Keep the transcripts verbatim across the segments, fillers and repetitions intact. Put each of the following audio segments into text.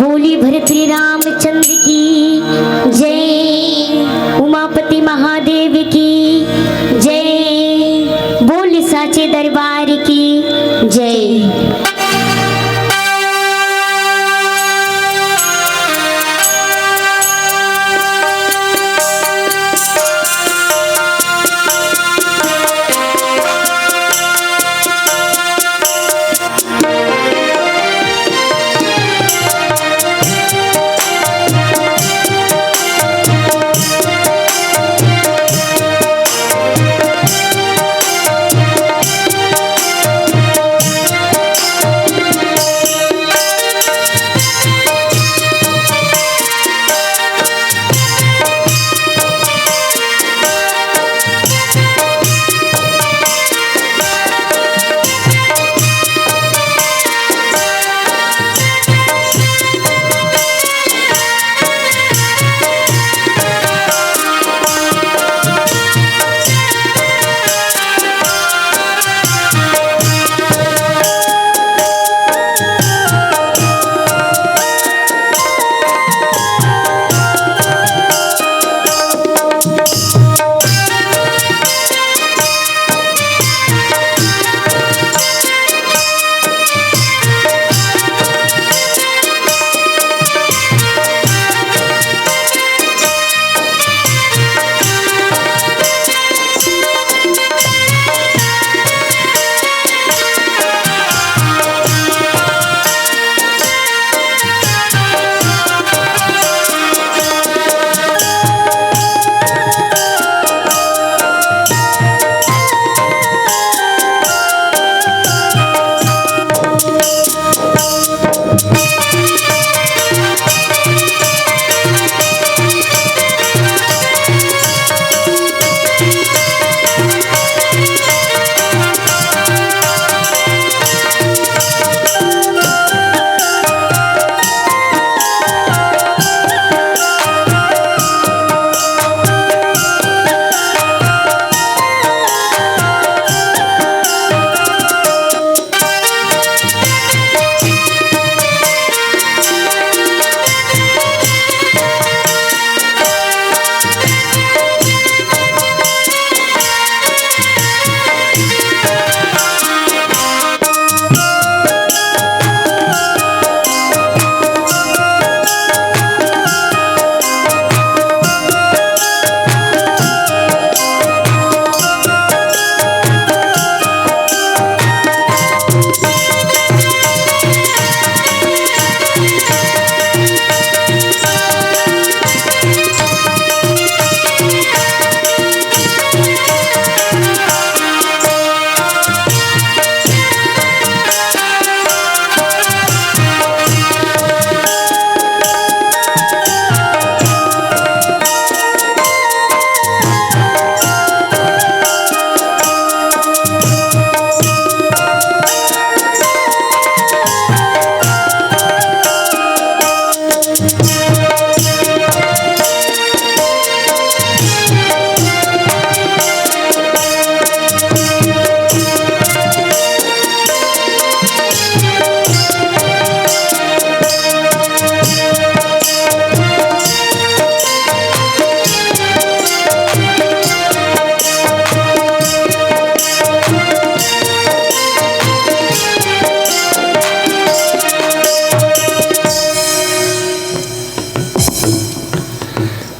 बोली भरत श्री रामचंद्र की जय, उमापति महादेव की जय, बोल साचे दरबार की जय।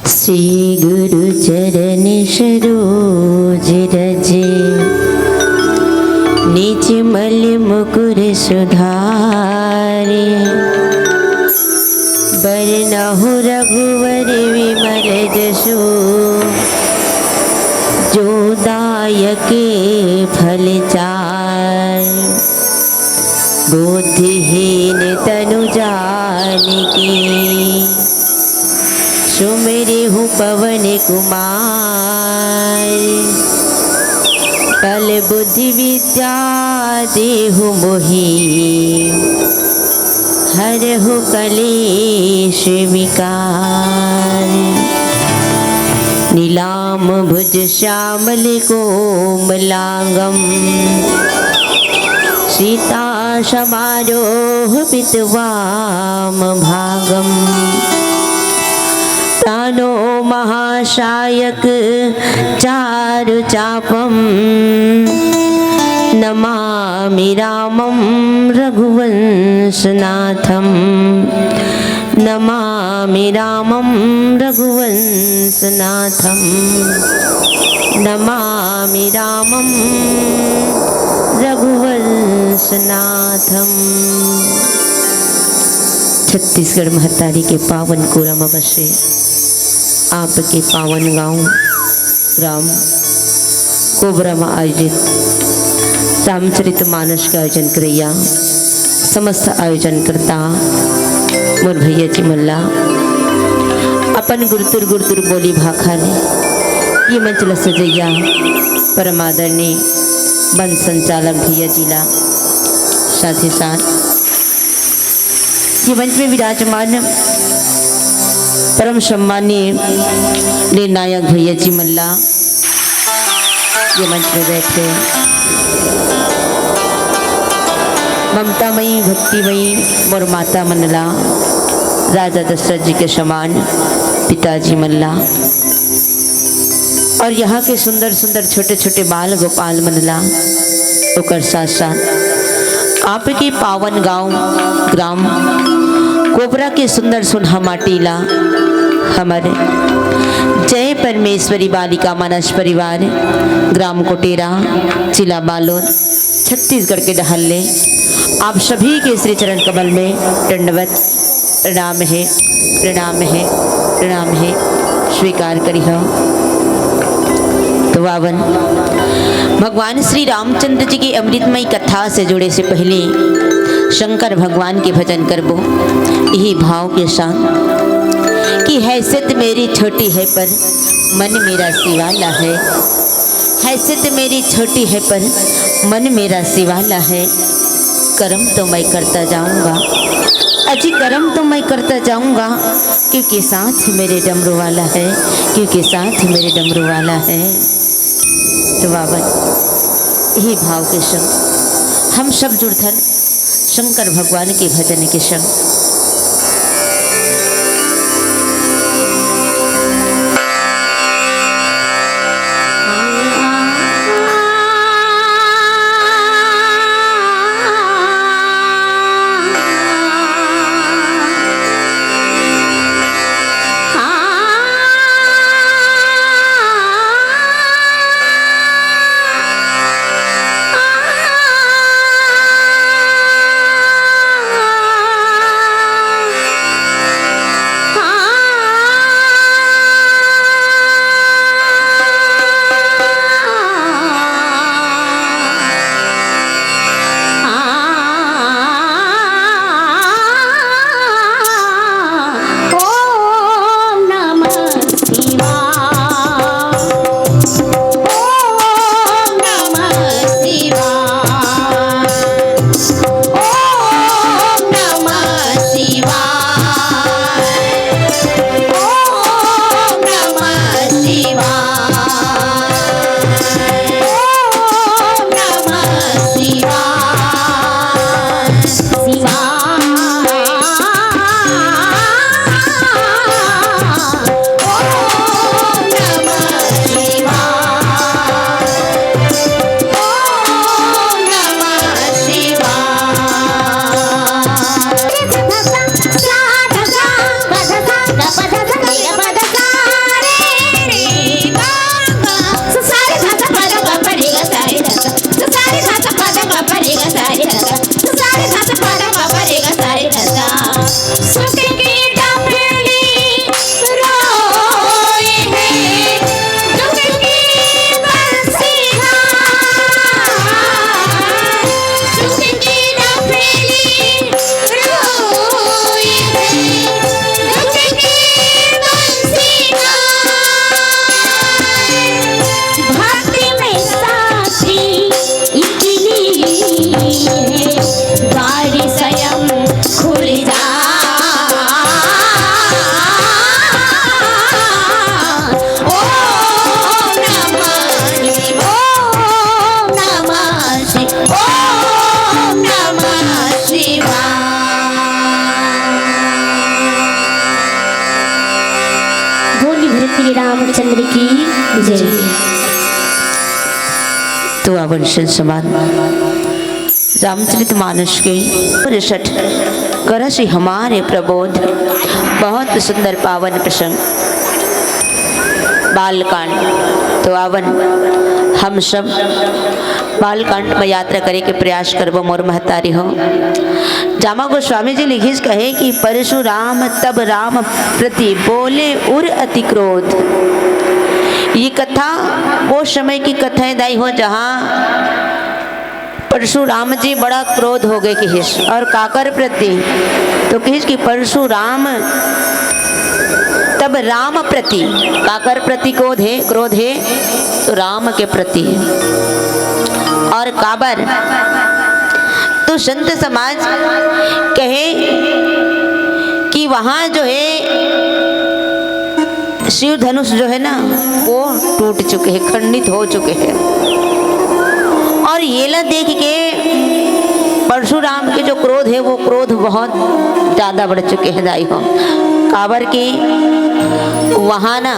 श्री गुरु चरण सरोज रज, निज मल मुकुर सुधारे। बरनहु रघुवर विमल जसु, जो दायक फल चार। बुद्धिहीन तनु जानिके, सुमिरहु पवन कुमार। बल बुद्धि विद्या देहु मोहि, हरहु कलेश विकार। नीलाम्बुजश्यामलकोमलाङ्गं सीतासमारोह पितवामभागं। प्राणो महासायक चारु चापं नमामि रामं रघुवंशनाथं। नमामि रामं रघुवंशनाथं। नमामि रामं रघुवंशनाथं। छत्तीसगढ़ महतारी के पावन कोरा म बसे आपके पावन गांव ग्राम कोबरा म आयोजित रामचरित मानस के आयोजन करइया समस्त आयोजनकर्ता मोर भैया जी मन ला अपन गुरतुर गुरतुर बोली भाखा ले ये मंच ला सजइया परम आदरणीय मंच संचालक भैया जी ला, साथ ही साथ ये मंच में विराजमान परम सम्मानीय निर्णायक भैया जी मन ला, ये मंच में बैठे ममतामयी भक्तिमयी मोर माता मन ला, राजा दशरथ जी के समान पिताजी मन ला, और यहाँ के सुंदर सुंदर छोटे छोटे बाल गोपाल मन ला, ओकर साथ साथ आपके पावन गांव ग्राम कोबरा के सुंदर सुनहा माटी ला हमर जय परमेश्वरी बालिका मानस परिवार, ग्राम कोटेरा, जिला बालोद, छत्तीसगढ़ के डहर ले आप सभी के श्री चरण कमल में दंडवत प्रणाम हे, प्रणाम हे, प्रणाम हे, स्वीकार करिहव। तो आवन, भगवान श्री रामचंद्र जी की अमृतमयी कथा से जुड़े से पहले शंकर भगवान के भजन करबो यही भाव के साथ कि हैसियत मेरी छोटी है पर मन मेरा शिवाला है। हैसियत मेरी छोटी है पर मन मेरा शिवाला है। कर्म तो मैं करता जाऊंगा, अजी कर्म तो मैं करता जाऊंगा, क्योंकि साथ मेरे डमरू वाला है, क्योंकि साथ मेरे डमरू वाला है। तो बाबा, यही भाव के संग हम सब जुड़थन शंकर भगवान के भजन के संग। श्री रामचंद्र की जय। तो आवन संसमान रामचरित मानस के पूरे सठ करस हमारे प्रबोध। बहुत सुंदर पावन प्रसंग बालकांड। तो आवन हम सब बालकांड में यात्रा करे के प्रयास करबो, मोर महतारी हो। जामा गोस्वामी जी लिखिस, कहे कि परशुराम तब राम प्रति बोले उर अति क्रोध। ये कथा वो समय की कथा हे दाई हो, जहाँ परशुराम जी बड़ा क्रोध हो गए किहिस। और काकर प्रति? तो किहिस कि परशुराम तब राम प्रति। काकर प्रति क्रोध हे? क्रोध हे तो राम के प्रति। और काबर? तो संत समाज कहे कि वहाँ जो है शिव धनुष जो है ना, वो टूट चुके हैं, खंडित हो चुके हैं। और ये ला देख के परशुराम के जो क्रोध है, वो क्रोध बहुत ज्यादा बढ़ चुके हैं दाई हो। काबर कि वहाँ ना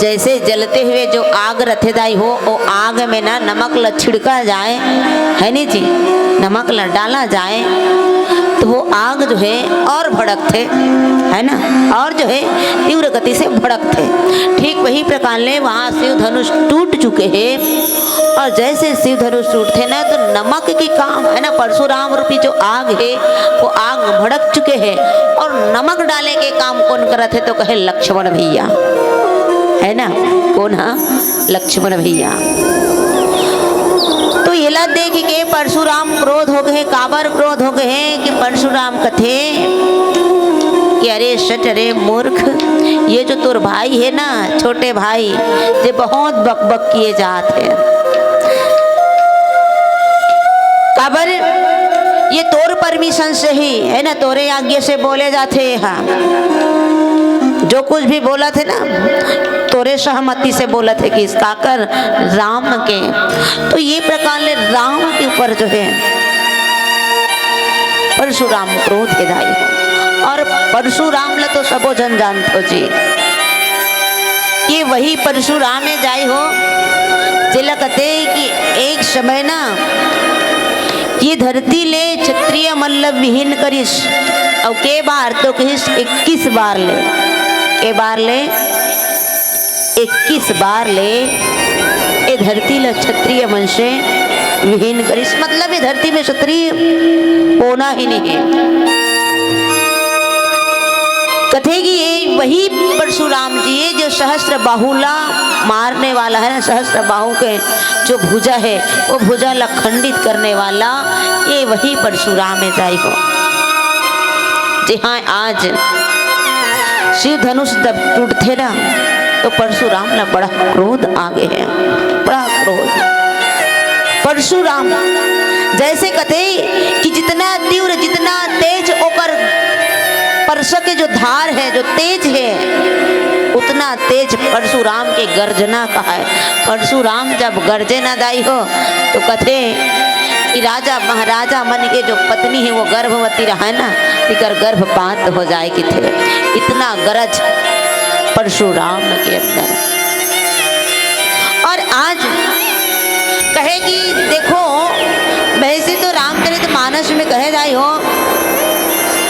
जैसे जलते हुए जो आग रथे दाई हो, वो आग में ना नमक ल छिड़का जाए, है नी जी, नमक ल डाला जाए, तो वो आग जो है और भड़कथे, है ना, और जो है तीव्र गति से भड़कथे। ठीक वही प्रकार ले वहाँ शिव धनुष टूट चुके हैं। और जैसे शिव धनुष टूटथे ना, तो नमक के काम है ना, परशुराम रूपी जो आग है, वो आग भड़क चुके हैं। और नमक डाले के काम कौन करत है? तो कहे लक्ष्मण भैया, है ना, कौन? हाँ, लक्ष्मण भैया। तो येला देख के परशुराम क्रोध हो गए। काबर क्रोध हो गए? कि परशुराम कथे कि अरे सट, अरे मूर्ख, ये जो तोर भाई है ना, छोटे भाई, ये बहुत बकबक किए जात है। काबर? ये तोर परमिशन से ही है ना, तोरे आज्ञा से बोले जाथे। हाँ, जो कुछ भी बोलथे ना, तोरे सहमति से बोलथे। किस? काकर? राम के। तो ये प्रकार ले राम के ऊपर जो है परशुराम क्रोध हे दाई हो। और परशुराम ला तो सबो झन जानथो जी, ये वही परशुराम हे दाई हो, जेला कथे कि एक समय ना ये धरती ले क्षत्रिय मन ल विहीन करिस। अउ के बार? तो कहिस इक्कीस बार ले। के बार ले? इक्कीस बार ले ए धरती ल क्षत्रिय मन से विहीन करिस, मतलब ए धरती में क्षत्रिय होना ही नहीं है। कथे कि ये वही परशुराम जी है जो सहस्त्र बाहु ला मारने वाला है, सहस्त्र बाहु के जो भुजा है, वो भुजा ला खंडित करने वाला ये वही परशुराम हे दाई हो। जी हाँ, आज शिव धनुष जब टूटथे ना, तो परशुराम ला बड़ा क्रोध आ गए है, बड़ा क्रोध। परशुराम जैसे कथे कि जितना तीव्र, जितना तेज ओकर परश के जो धार है, जो तेज है, उतना तेज परशुराम के गर्जना का है। परशुराम जब गर्जे ना दाई हो, तो कथे कि राजा महाराजा मन के जो पत्नी है, वो गर्भवती रहे ना, तिकर गर्भपात हो जाए किथे। इतना गरज परशुराम के अंदर। और आज कहे कि देखो, वैसे तो रामचरित मानस में कहे दाई हो,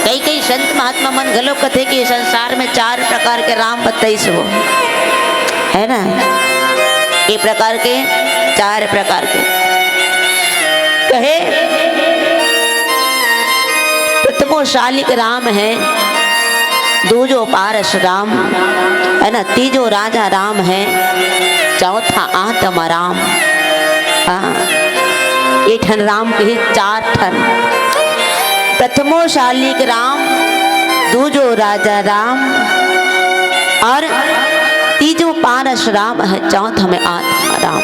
कई कई संत महात्मा मन घलो कथे कि संसार में चार प्रकार के राम बतइस हो, है ना? ये प्रकार के, चार प्रकार के कहे, प्रथमो शालिक राम है, दूजो पारस राम, है ना, तीजो राजा राम है, चौथा आत्मा राम। हाँ, ये ठन राम के ही चार ठन। प्रथमो शालिक राम, दूजो राजा राम, और तीजो पारस राम है, चौथा में आत्मा राम।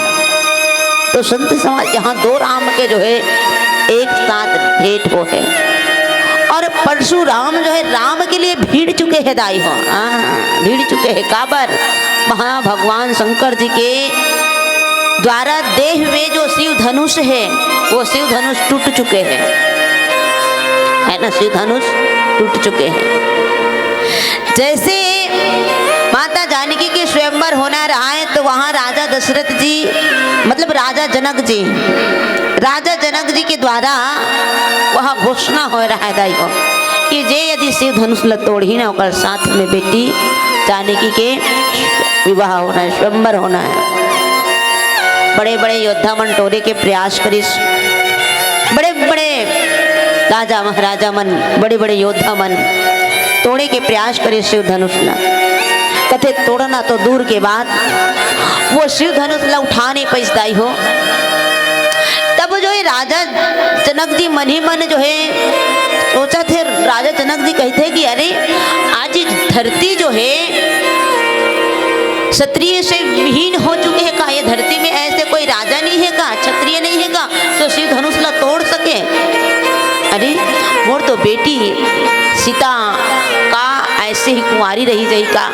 तो संत समाज, यहाँ दो राम के जो है एक साथ भेंट हो है। और परशुराम जो है राम के लिए भिड़ चुके हैं दाई हो, हाँ, भिड़ चुके हैं। काबर? वहाँ भगवान शंकर जी के द्वारा दे हुए जो शिव धनुष है, वो शिव धनुष टूट चुके हैं, है ना, शिव धनुष टूट चुके हैं। जैसे पर होना रहा है, तो वहाँ राजा दशरथ जी, मतलब राजा जनक जी, राजा जनक जी के द्वारा वहाँ घोषणा हो रहा है दाई हो, कि जे यदि शिव धनुष ल तोड़ही ना, ओकर साथ में बेटी जानकी के विवाह होना है, स्वयंवर होना है। बड़े बड़े योद्धा मन टोरे के प्रयास करिस, बड़े बड़े राजा महाराजा मन, बड़े बड़े योद्धा मन तोड़े के प्रयास करे शिव धनुष ला। कथे तोड़ना तो दूर के बात, वो शिव धनुष ला उठा नहीं पाइस दाई हो। तब जो है राजा जनक जी मन ही मन जो है सोचथे, राजा जनक जी कहथे कि अरे, आज ये धरती जो है क्षत्रिय से विहीन हो चुके हैं का? ये धरती में ऐसे कोई राजा नहीं है का, क्षत्रिय नहीं है का, जो शिव धनुष ला तोड़ सके? अरे, मोर तो बेटी सीता का ऐसे ही कुंवारी रही जाही का,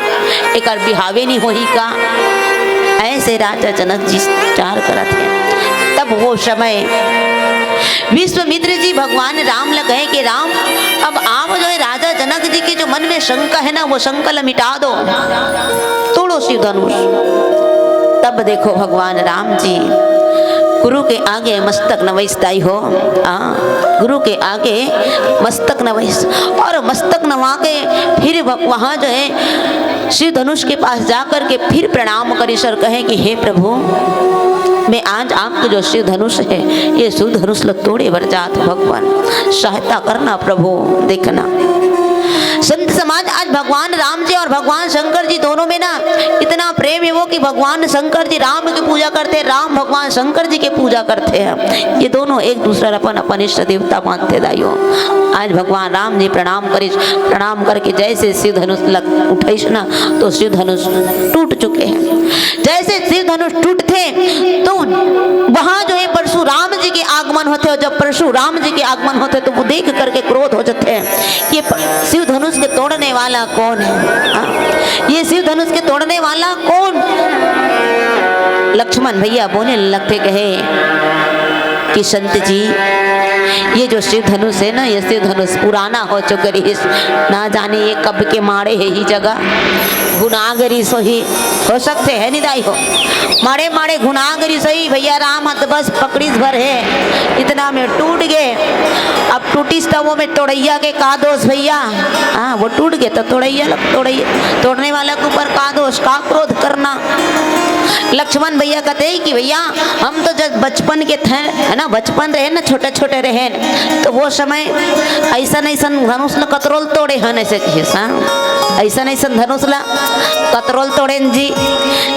एकर बिहावे नहीं होही का? ऐसे राजा जनक जी विचार करत हे। तब वो समय विश्वामित्र जी भगवान राम ल कहे कि राम, अब आप जो है राजा जनक जी के जो मन में शंका है ना, वो शंका ल मिटा दो, तोड़ो शिव धनुष। तब देखो भगवान राम जी गुरु के आगे मस्तक नवाइस दाई हो, हाँ, गुरु के आगे मस्तक नवाइस, और मस्तक नवा के फिर व-, वहाँ जो है शिव धनुष के पास जाकर के फिर प्रणाम करिस और कहे कि हे प्रभु, मैं आज आपके जो शिव धनुष है, ये शिव धनुष ल तोड़े बर जात हूँ भगवान, सहायता करना प्रभु, देखना। संत समाज, आज भगवान राम जी और भगवान शंकर जी दोनों में ना इतना प्रेम है वो कि भगवान शंकर जी राम की पूजा करते हैं, राम भगवान शंकर जी की पूजा करते हैं। ये दोनों एक दूसरा अपन अपन इष्ट देवता मानते दाइयों। आज भगवान राम जी प्रणाम करिस, प्रणाम करके जैसे शिव धनुष लग उठाइस ना, तो शिव धनुष टूट चुके हैं। जैसे शिव धनुष टूटथे, तो वहां जो है परशुराम जी के आगमन होथे, और जब परशुराम जी के आगमन होथे, तो वो देख करके क्रोध हो जाथे कि प-, शिव धनुष के तोड़ने वाला कौन है? हाँ? ये शिव धनुष के तोड़ने वाला कौन? लक्ष्मण भैया बोले लगथे, कहे कि संत जी, ये जो शिव धनुष है ना, ये शिव धनुष पुराना हो चुके रहिस, ना जाने ये कब के माड़े हे ही जगह, घुना गे रहिस होही, हो सकथे है नी दाई हो, माड़े माड़े घुना गे रहिस होही भैया राम, ह त बस पकड़िस भर हे, इतना में टूट गे। अब टूटिस त वो में तोड़ैया के का दोष भैया? हाँ, वो टूट गे त तोड़ैया लग, तोड़ैया, तोड़ने वाला के ऊपर का दोष, का क्रोध करना? लक्ष्मण भैया कहते हैं कि भैया, हम तो जब बचपन के थे, है ना, बचपन रहे ना, छोटे छोटे रहे, तो वो समय ऐसन ऐसन धनुष ल कतरोल तोड़े हन, ऐसे कहिस, हाँ, ऐसन ऐसन धनुष ल कतरोल तोड़ेन जी।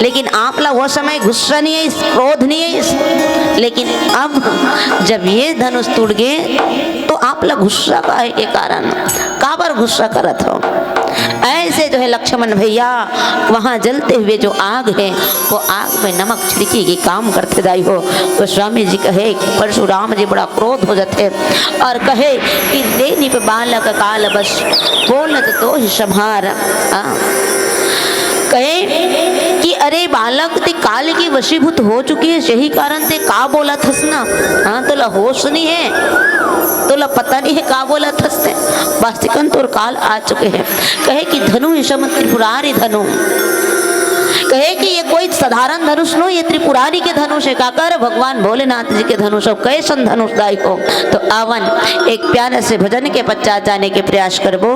लेकिन आप ला वो समय गुस्सा नहीं आइस, क्रोध नहीं आइस, लेकिन अब जब ये धनुष टूट गे, तो आप ला गुस्सा काहे के कारण, काबर गुस्सा करत हो? ऐसे जो है लक्ष्मण भैया, वहाँ जलते हुए जो आग है, वो आग में नमक छिड़की के काम करथे दाई हो। तो स्वामी जी कहे, परशुराम जी बड़ा क्रोध हो जाथे और कहे कि "दे नृप बालक काल बस, बोलत तोहि सम्हार।" हाँ। कहे कि अरे बालक, ते काल के वशीभूत हो चुके है, यही कारण ते का बोलत हस ना? हाँ, तोला होश नहीं है, तोला पता नहीं है का बोलत हस ते। वास्तविकन तोर काल आ चुके हैं। कहे कि धनु ही सम त्रिपुरारी धनु। कहे कि ये कोई साधारण धनुष नो, ये त्रिपुरारी के धनुष है। काकर? भगवान भोलेनाथ जी के धनुष हो। कैसन धनुष दाई हो? तो आवन एक प्यारे से भजन के पश्चात जाने के प्रयास करबो।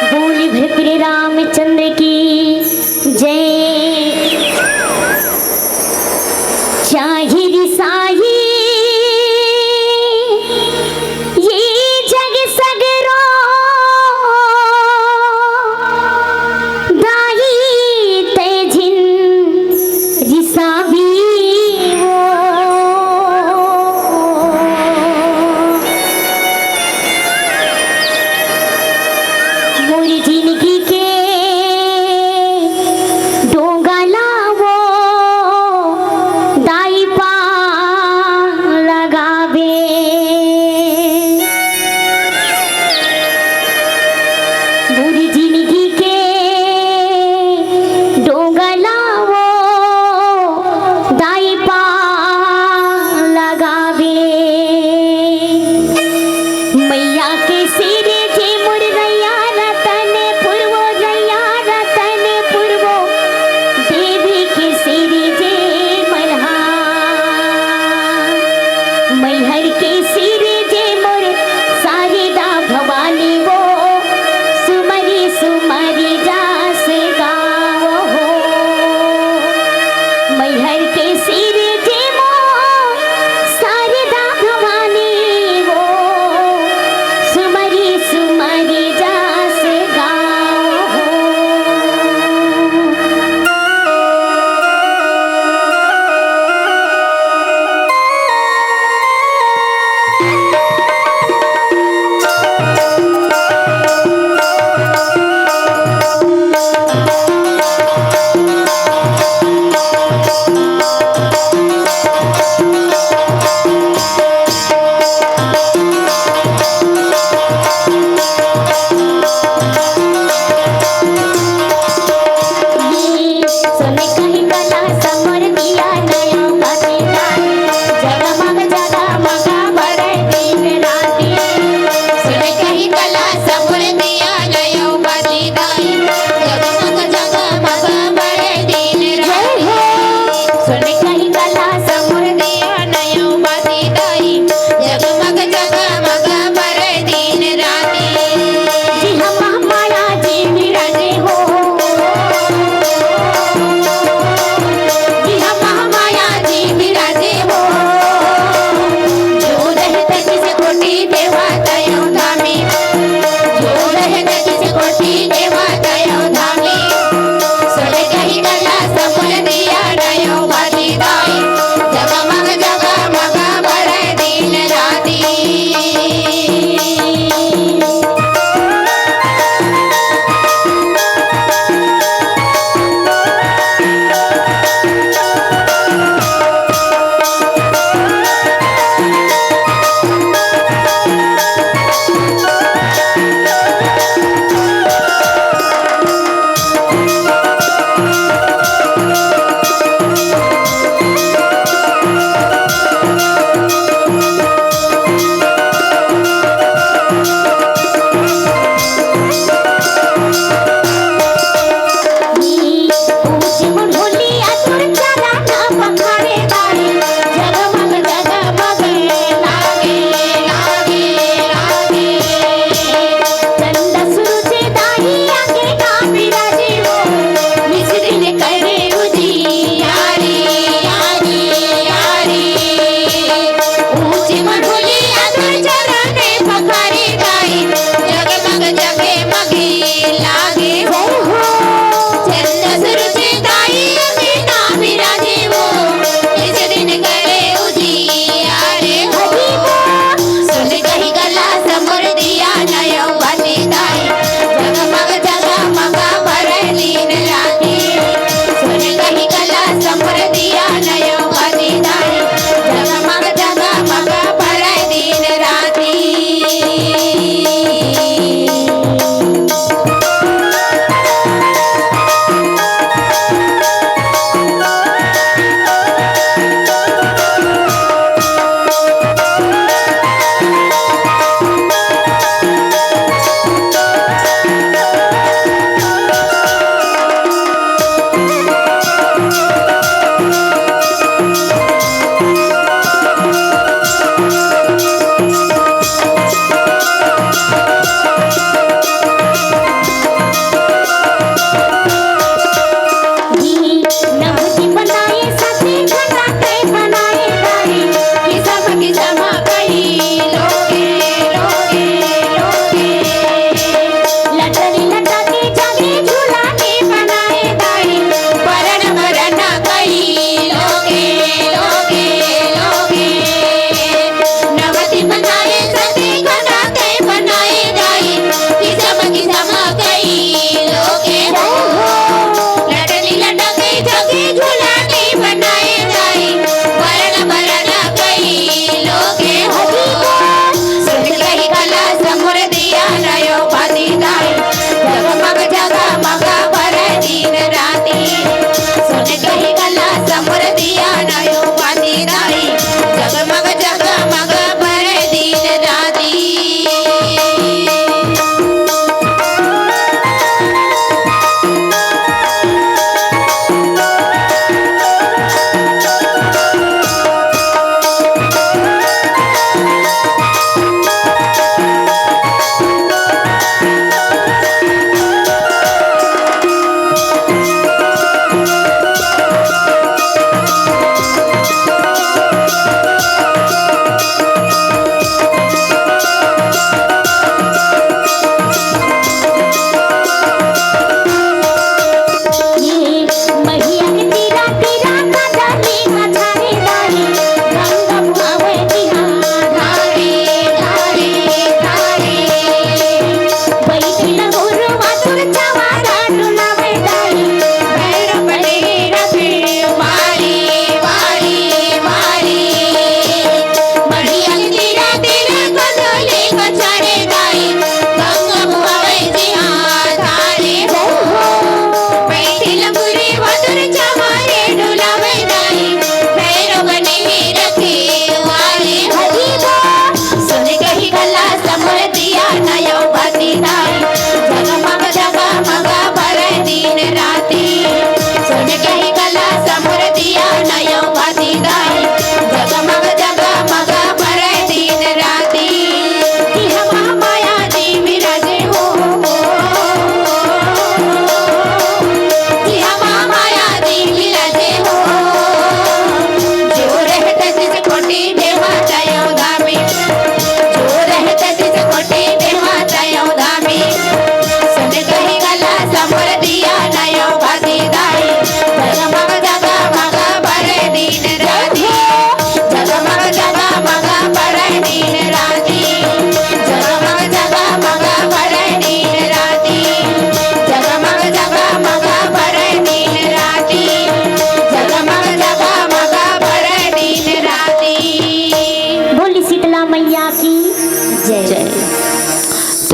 बोली भ्रकुर रामचंद्र की जय। चाहे रिसाई ये जग सगरो, दाई तै जिन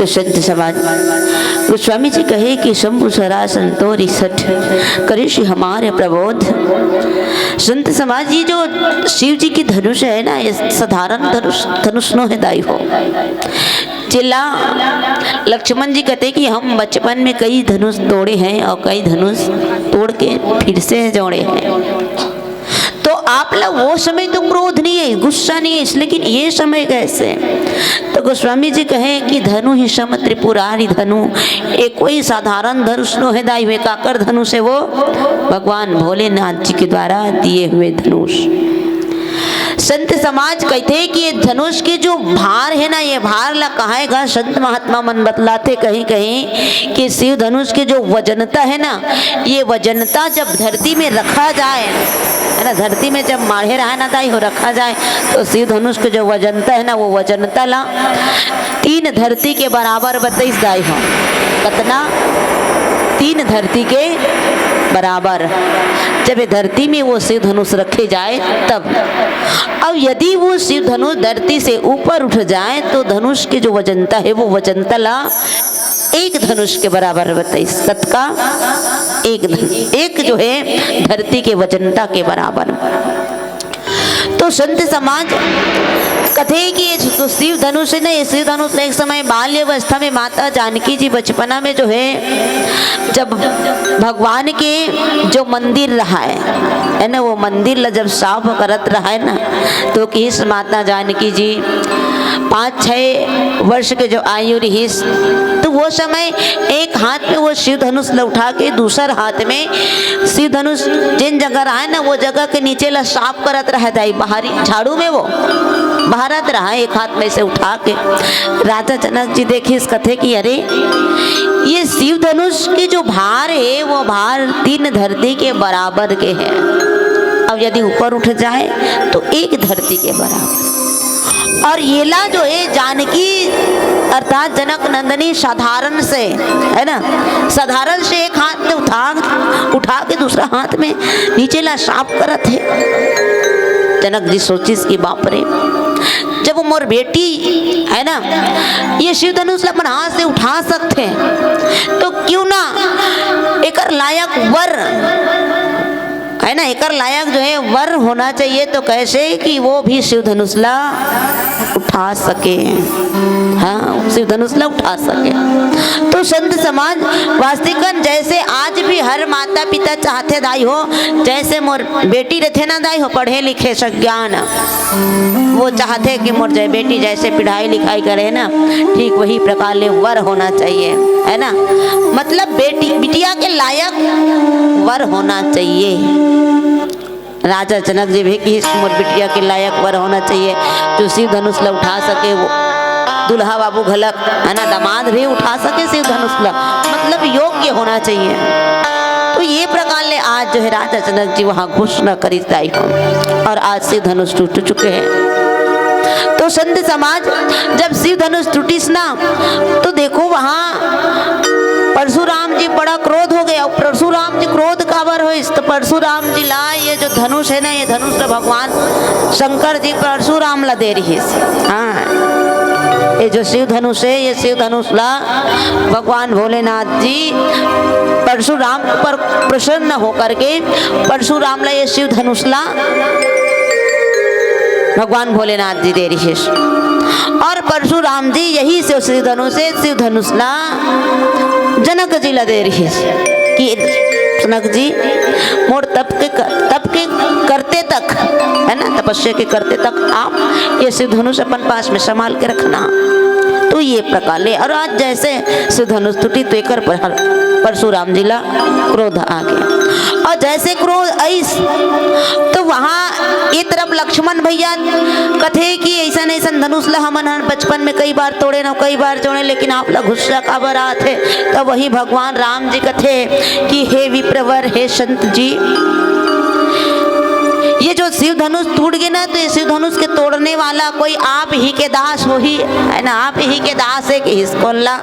तो संत समाज, गोस्वामी जी कहे कि शंभु सरासन तोरि सठ, करिषि हमार प्रबोध। संत समाज, ये जो शिव जी की धनुष है ना, ये साधारण धनुष, धनुष नो हे दाई हो। जेला लक्ष्मण जी कहते कि हम बचपन में कई धनुष तोड़े हैं और कई धनुष तोड़ के फिर से जोड़े हैं। तो आप ला वो समय तो क्रोध नहीं है, गुस्सा नहीं है, इस, लेकिन ये समय कैसे? तो गोस्वामी जी कहे कि धनु ही सम त्रिपुरारी धनु, ये कोई साधारण धनुष नो हे दाई हुए, काकर धनुष है वो? भगवान भोलेनाथ जी के द्वारा दिए हुए धनुष। संत समाज कहते कि ये धनुष के जो भार है ना, ये भार ला कहाएगा। संत महात्मा मन बतलाते कहीं कहीं कि शिव धनुष के जो वजनता है ना, ये वजनता जब धरती में रखा जाए, है ना, धरती में जब माढ़े रहा ना दाई हो, रखा जाए, तो शिव धनुष के जो वजनता है ना, वो वजनता ला तीन धरती के बराबर बतइस दाई हो। कतना? तीन धरती के बराबर। जब ये धरती में वो शिव धनुष रखे जाए तब। अब यदि वो शिव धनुष धरती से ऊपर उठ जाए तो धनुष के जो वजनता है, वो वजनता ला एक धनुष के बराबर बतइस। कतका? एक धन-, एक जो है धरती के वजनता के बराबर। तो संत समाज कथे कि ये जो शिव धनुष है ना, ये शिव धनुष एक समय बाल्य अवस्था में माता जानकी जी बचपना में जो है, जब भगवान के जो मंदिर रहा है, है ना, वो मंदिर ला जब साफ करत रहा है ना, तो किस माता जानकी जी पाँच छः वर्ष के जो आयु रहिस, तो वो समय एक हाथ में वो शिव धनुष ला उठा के दूसर हाथ में शिव धनुष जिन जगह रहा है ना, वो जगह के नीचे ला साफ करत रहा दाई, बाहरी झाड़ू में वो बहारत रहा, एक हाथ में से उठा के। राजा जनक जी देखिस, कथे कि अरे, ये शिव धनुष के जो भार है, वो भार तीन धरती के बराबर के है। अब यदि ऊपर उठ जाए तो एक धरती के बराबर। और येला जो है जानकी अर्थात जनक नंदनी साधारण से, है ना, साधारण से एक हाथ में उठा, उठा के दूसरा हाथ में नीचे ला साफ करत है। जनक जी सोचिस कि बाप रे, जब वो मोर बेटी है ना, ये शिव धनुष ला अपन हाथ से उठा सकथे, तो क्यों ना एकर लायक वर, है ना, एकर लायक जो है वर होना चाहिए, तो कैसे कि वो भी शिव धनुष ला उठा सके। हाँ, शिव धनुष ला उठा सके। तो संत समाज वास्तिकन जैसे आज भी हर माता पिता चाहथे दाई हो, जैसे मोर बेटी रथे ना दाई हो, पढ़े लिखे सज्ञान, वो चाहथे कि मोर जय बेटी जैसे पढ़ाई लिखाई करे ना, ठीक वही प्रकार ले वर होना चाहिए, है ना। मतलब बेटी, बिटिया के लायक वर होना चाहिए। राजा जनक जी भी किहिस मोर बिटिया के लायक वर होना चाहिए, जो शिव धनुष ला उठा सके, वो दूल्हा बाबू घलक, है ना, दामाद भी उठा सके शिव धनुष ला, मतलब योग्य होना चाहिए। तो ये प्रकार ले आज जो है राजा जनक जी वहाँ घोषणा करिस दाई हो, और आज शिव धनुष टूट चुके हैं। तो संत समाज, जब शिव धनुष टूटिस ना, तो देखो वहाँ परशुराम जी बड़ा क्रोध हो गया। परशुराम जी क्रोध काबर होइस? तो परशुराम जी ला ये जो धनुष है ना, ये धनुष तो भगवान शंकर जी परशुराम ला दे रहिस। हाँ, ये जो शिव धनुष है, ये शिव धनुष ला भगवान भोलेनाथ जी परशुराम पर प्रसन्न होकर के परशुराम ला ये शिव धनुष ला भगवान भोलेनाथ जी दे रहिस। और परशुराम जी यही से शिव धनुष, से शिव धनुष ला जनक जी ला दे रहिस कि जनक जी, मोर तप के क-, तप के करते तक, है ना, तपस्या के करते तक आप ये शिव धनुष अपन पास में संभाल के रखना। तो ये प्रकार ले, और आज जैसे शिव धनुष टूटी तो एकर पर हर-, परशुराम जी ला क्रोध आ गया। और जैसे क्रोध आइस, तो वहाँ ये तरफ लक्ष्मण भैया कथे कि ऐसन ऐसन धनुष ला हमन हन बचपन में कई बार तोड़े न, कई बार जोड़े, लेकिन आप ला गुस्सा काबर आथे? तब वही भगवान राम जी कथे कि हे विप्रवर, हे संत जी, ये जो शिव धनुष टूट गए ना, तो ये शिव धनुष के तोड़ने वाला कोई आप ही के दास होही, है ना, आप ही के दास है कि इसको ला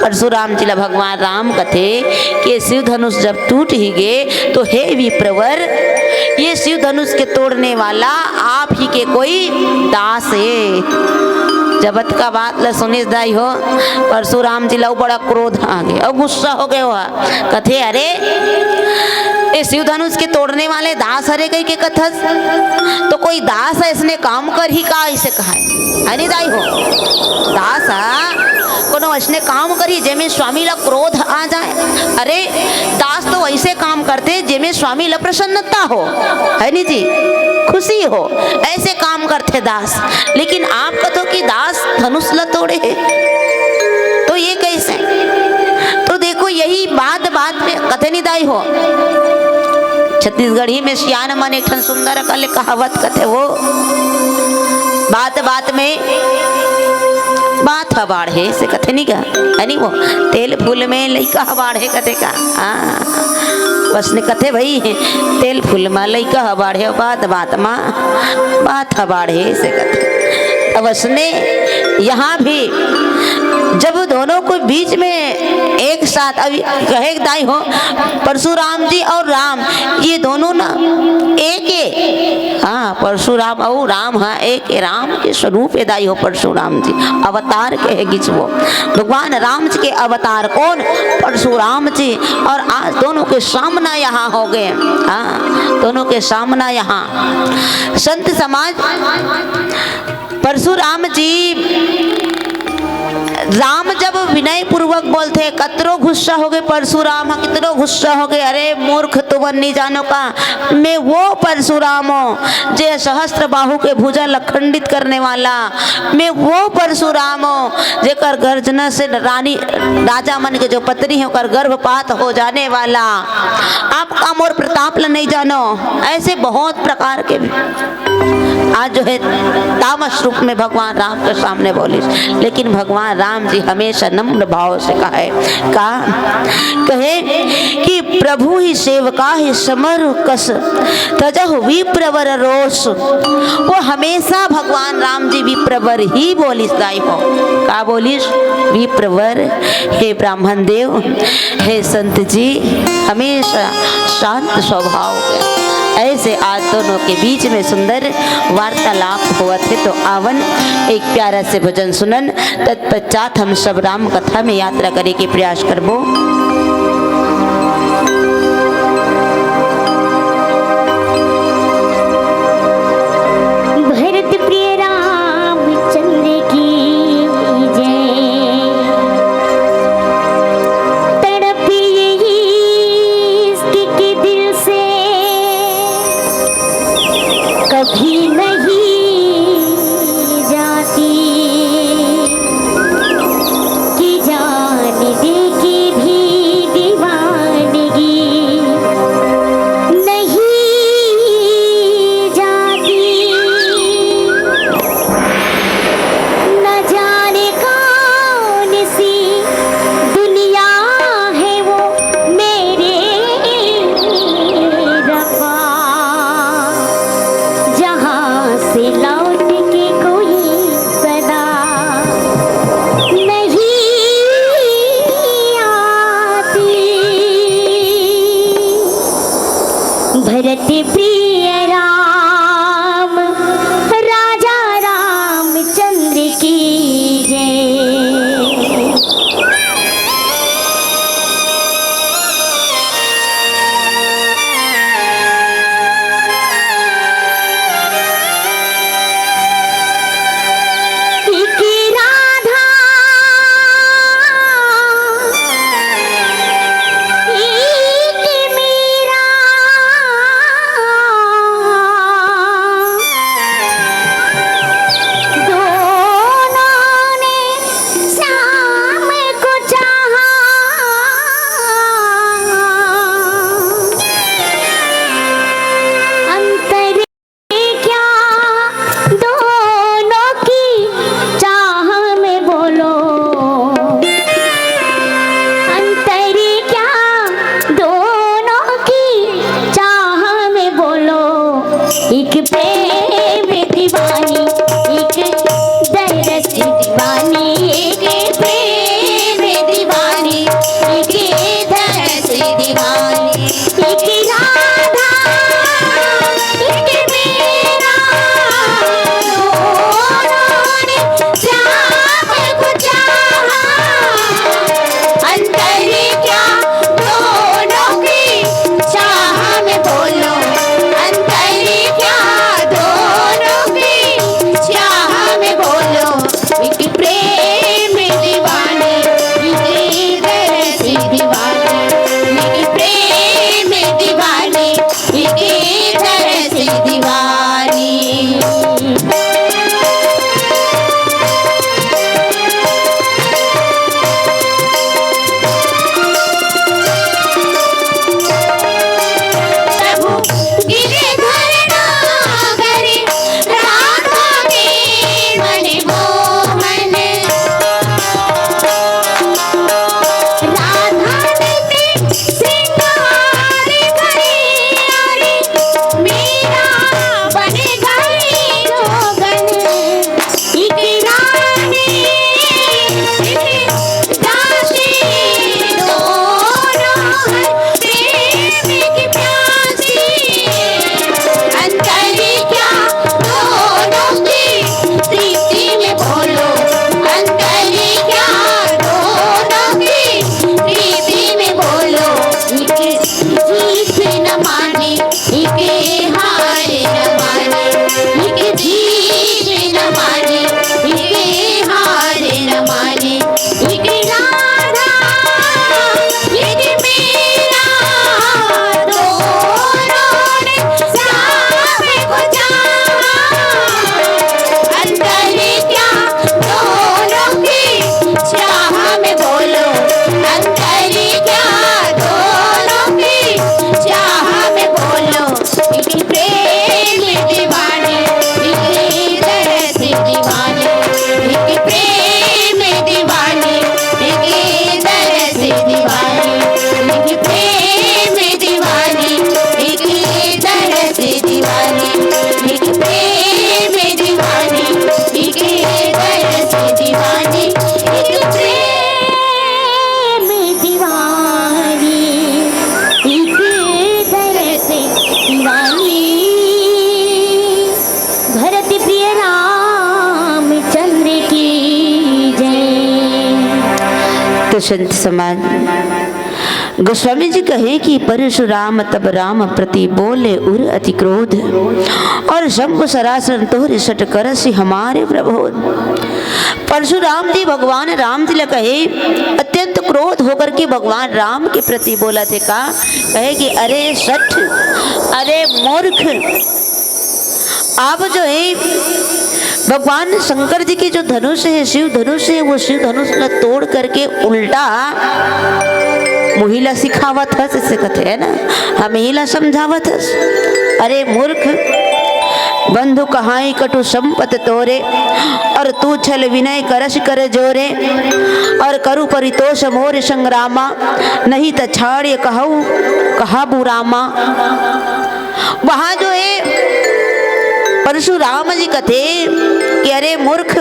परशुराम जी ला भगवान राम कथे कि ये शिव धनुष जब टूट ही गे, तो हे विप्रवर, ये शिव धनुष के तोड़ने वाला आप ही के कोई दास है। जब अतका बात ल सुनिस दाई हो, परशुराम जी ला बड़ा क्रोध आ गे अउ गुस्सा हो गे। वो कथे, "अरे, ये शिव धनुष के तोड़ने वाले दास हरे कहिके कथस, तो कोई दास अइसने काम करही का?" अइसे कहाय, है नी दाई हो? दास ह कोनो अइसने काम करही जेमे स्वामी ला क्रोध आ जाए? अरे, दास तो वइसे काम करथे जेमे स्वामी ला प्रसन्नता हो, है नी जी, खुशी हो, अइसे काम करथे दास। लेकिन आप कथो कि दास धनुष ला तोड़े हे, तो ये कइसे? तो देखो, यही बात बात में कथे नी दाई हो, छत्तीसगढ़ी में सियान मन एक ठन सुंदर अकन ले कहावत कथे वो, बात बात में बात ह बाढ़े, अइसे कथे नी का, है नी वो, तेल फूल में लइका ह बाढ़े कथे का। हाँ, वइसने कथे भई, तेल फूल म लइका ह बाढ़े, बात बात म बात ह बाढ़े, अइसे कथे। त वइसने यहाँ भी जब दोनों को बीच में एक साथ, अब कहे दाई हो, परशुराम जी और राम, ये दोनों ना एक हे। हाँ, परशुराम अउ राम ह एक हे, राम के स्वरूप हे दाई हो परशुराम जी, अवतार के हे गिच वो। भगवान राम जी के अवतार कोन? परशुराम जी। और आज दोनों के सामना यहाँ हो गे। हाँ, दोनों के सामना यहाँ। संत समाज, परशुराम जी, राम जब विनय पूर्वक बोलथे, कतरो गुस्सा हो गे परशुराम ह, कितनो गुस्सा हो गे, "अरे मूर्ख, तुमन नी जानो का, मैं वो परशुराम हों, जे सहस्त्र बाहु के भुजा ल खंडित करने वाला, मैं वो परशुराम हों, जेकर गर्जना से रानी, राजा मन के जो पत्नी हे, ओकर गर्भपात हो जाने वाला। आप का मोर प्रताप ल नहीं जानो?" अइसे बहुत प्रकार के आज जो हे तामस रूप में भगवान राम के सामने बोलिस, लेकिन भगवान राम जी हमेशा नम्र भाव से कहे का, कहे कि "प्रभु ही सेवका ही समर कस, तजहु विप्रवर रोष।" वो हमेशा भगवान राम जी विप्रवर ही बोलिस दाई हो। का बोलिस? विप्रवर, हे ब्राह्मण देव, हे संत जी, हमेशा शांत स्वभाव के। अइसे आज दोनों के बीच में सुंदर वार्तालाप होवत हे, तो आवन एक प्यारा से भजन सुनन, तत्पश्चात हम सब राम कथा में यात्रा करे के प्रयास करबो। भरत प्रिय रामचंद्र की जय। तड़प यही इश्क के दिल से कभी नहीं जाती, कि जान दे के भी संत समाज, गोस्वामी जी कहे कि परशुराम तब राम प्रति बोले उर अति क्रोध, और शंभु सरासन तोहरे सठ करसि हमारे प्रबोध। परशुराम जी भगवान राम जी ला कहे, अत्यंत क्रोध होकर के भगवान राम के प्रति बोलथे का, कहे कि अरे सठ, अरे मूर्ख, आप जो है भगवान शंकर जी के जो धनुष है, शिव धनुष है, वो शिव धनुष ला तोड़ करके उल्टा मोही ला सिखावत हस, ऐसे कथे है ना, हमही ला समझावत हस। अरे मूर्ख, बंधु कहाई कटु संपत तोरे, और तू छल विनय करस कर जोरे, और करू परितोष मोर संग्रामा, नहीं त छाड़्य कहू कहा बुरामा। वहां जो है परशुराम जी कथे कि अरे मूर्ख,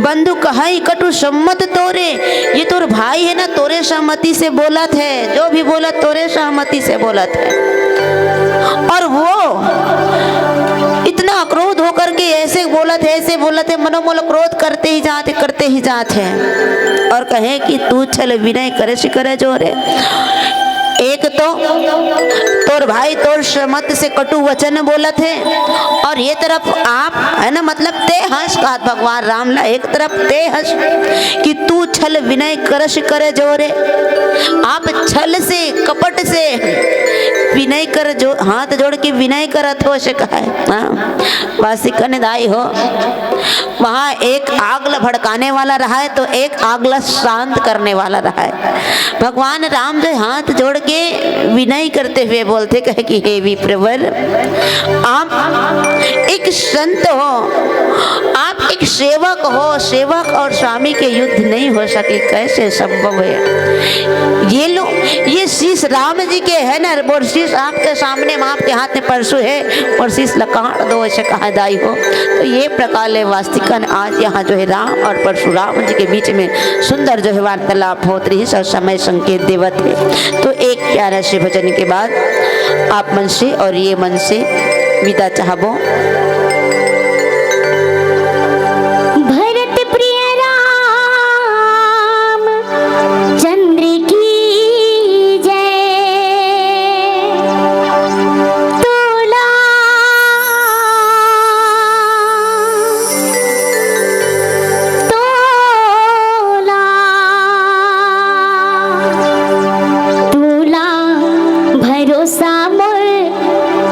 बंधु कहई कटु सम्मत तोरे, ये तोर भाई है ना, तोरे सहमति से बोलत है, जो भी बोलत तोरे सहमति से बोलत है। और वो इतना क्रोध होकर के ऐसे बोलत है, ऐसे बोलत है, मनोमूल क्रोध करते ही जात, करते ही जात है। और कहे कि तू छल विनय करे सिकरे जोरे, एक तो तोर भाई तोर समत से कटु वचन बोलत है, और ये तरफ आप है ना, मतलब ते हंस कहत भगवान राम ला, एक तरफ ते हंस कि तू छल विनय करस करे जोरे, आप छल से, कपट से विनय कर जो, हाथ जोड़ के विनय करत हो, ऐसे कहा है। हाँ, वासिकन दाई हो, वहां एक आग ला भड़काने वाला रहा है, तो एक आग ला शांत करने वाला रहा है। भगवान राम जो हाथ जोड़ के विनय करते हुए बोलते, कहे कि हे विप्रवर, आप एक संत हो, आप एक सेवक हो, सेवक और स्वामी के युद्ध नहीं हो सके, कैसे संभव है? ये लो, ये शीश राम जी के है ना, और शीश आपके सामने, आपके हाथ में परशु है, और शीश ला काट दो, ऐसे कहा दाई हो। तो ये प्रकार ले वास्तिकन आज यहाँ जो है राम और परशुराम जी के बीच में सुंदर जो है वार्तालाप होत रहिस और समय संकेत देवत है। तो एक प्यारा से भजन के बाद आप मन से और ये मन से विदा चाहबो। भरत प्रिय राम चंद्र की जय। तोला, तोला, तोला भरोसा मोर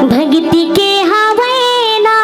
भक्ति के हवै ना।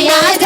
नाच